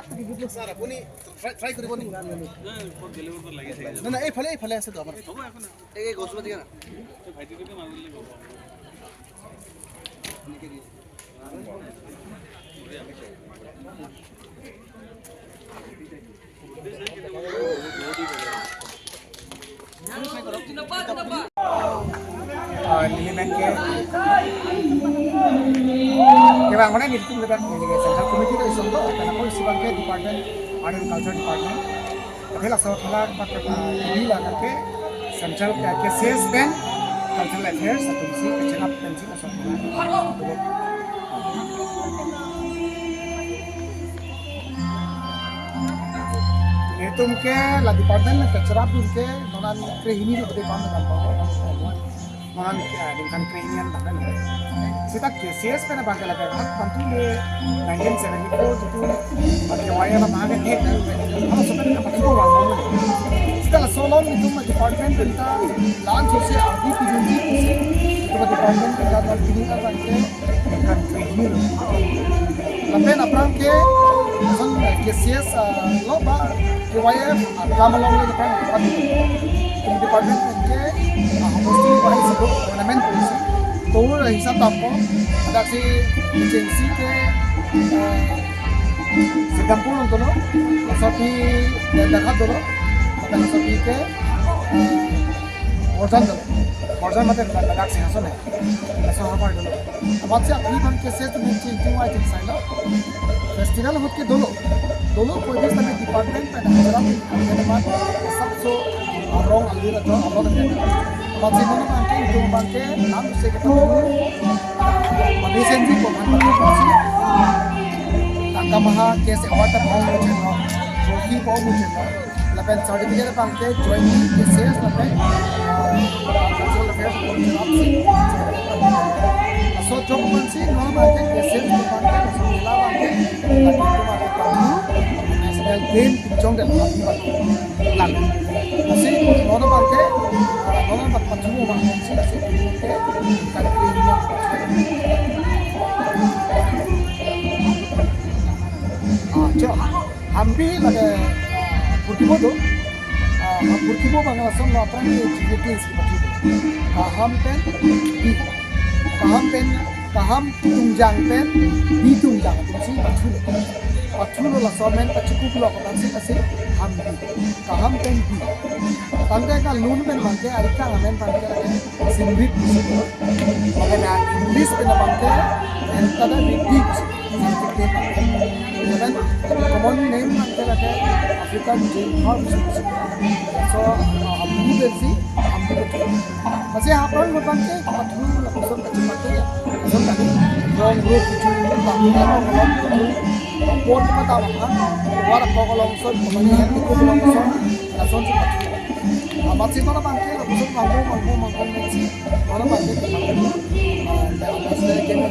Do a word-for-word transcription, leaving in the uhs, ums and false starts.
ছাৰ, আপুনি try, try কৰিব নেকি? নাই, ক'ত গেলেগৈ ক'ত লাগি থাকে। নাই, নাই, এইফালে, এইফালে আছে তো আমাৰ। হ'ব, একো নাই। এই, এই গছ পাতি না? এই ভাইটিটোকে মাৰি দিলে হ'ব। Ah, neli pen ke, kevang mana nelitum ledak neli ke Central Committee ta isong do, karena ko isi abang ke Department Art and Culture Department. Tapi laso thala bak, ah, neli la ke Central ke, K C S pen Cultural Affairs atumsi kechenap pensi laso thala. Nelitum ke la department ke cherap dun ke non an krehini lo department apa. Non an, eh, ningkan krehini an bahkan. Seta K C S pen abang ke lake hak pantu le nineteen seventy-four tutu pakai waya la mahal ke thek. Halaso pen apa tuh wang. Seta laso along nelitum department pen ta la-an sose ardi pidunji pusi. Itu department pen ta non pidun abang ke ningkan krehini lo. Lapen aphrang ke, ason K C S, ah, lo ba, K Y F, ah, kam along le aphrang, aphrang. Tum department ke, ah, hostel wise lo, ornament policy. Tour hisab tangpo, hadak si agency ke, ah, Singapore lo dolo, laso pi Dendakhat dolo, lapen laso pi ke, ah, Borjan dolo. Borjan mate hadak Singhason hai. Laso havar dolo. Amatsi aphi abang K C S tum chingching wai chingsailo. Festival ahut ke dolo. Dolo koi bis tame department pen hajaram pen amat sabso arong alir ajo abang pen. Amatsi non abang ke itum abang ke nam se ke tamu. Mabesen ji ko kan si. Tangka maha K C S award ta pong mucheno. Trophy pong mucheno. Lapen certificate abang ke jointly K C S lapen, ah, Cultural Affairs Commission of Sing. Laso jok abang si non abang ke K C S abang ke, laso mela abang ke, lapen itum abang ke National Game pinchong dan abang ke lang. Lasi non abang ke, ah, non abang pathu abang si lasi ke kan ini. Ah, jo. Hampi lake, ah, purkibo do. Ah, purkibo abang lason lo aphrang ke jigeti isi pati do. Kaham pen bi. Kaham pen, kaham tungjang pen bi tungjang atumsi pathu lo. Pathu lo laso amen pachukup lo kotan si kasi hampi. Kaham pen bi. Tangte kalun pen abang ke, arikang amen abang ke lake simrit pusi. Maka na English pen abang ke, entada ridi pusi. Sanskrit pen abang ke. Lapen common name abang ke lake African Jane Hall pusi pusi. So, uh, Ambu Delsi, Ambu Betul. Masih hapang abang ke, pathu lapuson kacamata ya. Lason tadi, rong ro pusi, bang ke rong ro pusi. Pon mata abang, wara kok alongson, kemani henti kok alongson, lason si pathu. Amatsi non abang ke, lapuson mangko, mangko, mangko, mangko. Mana pakai kita, ah, ada saya kena.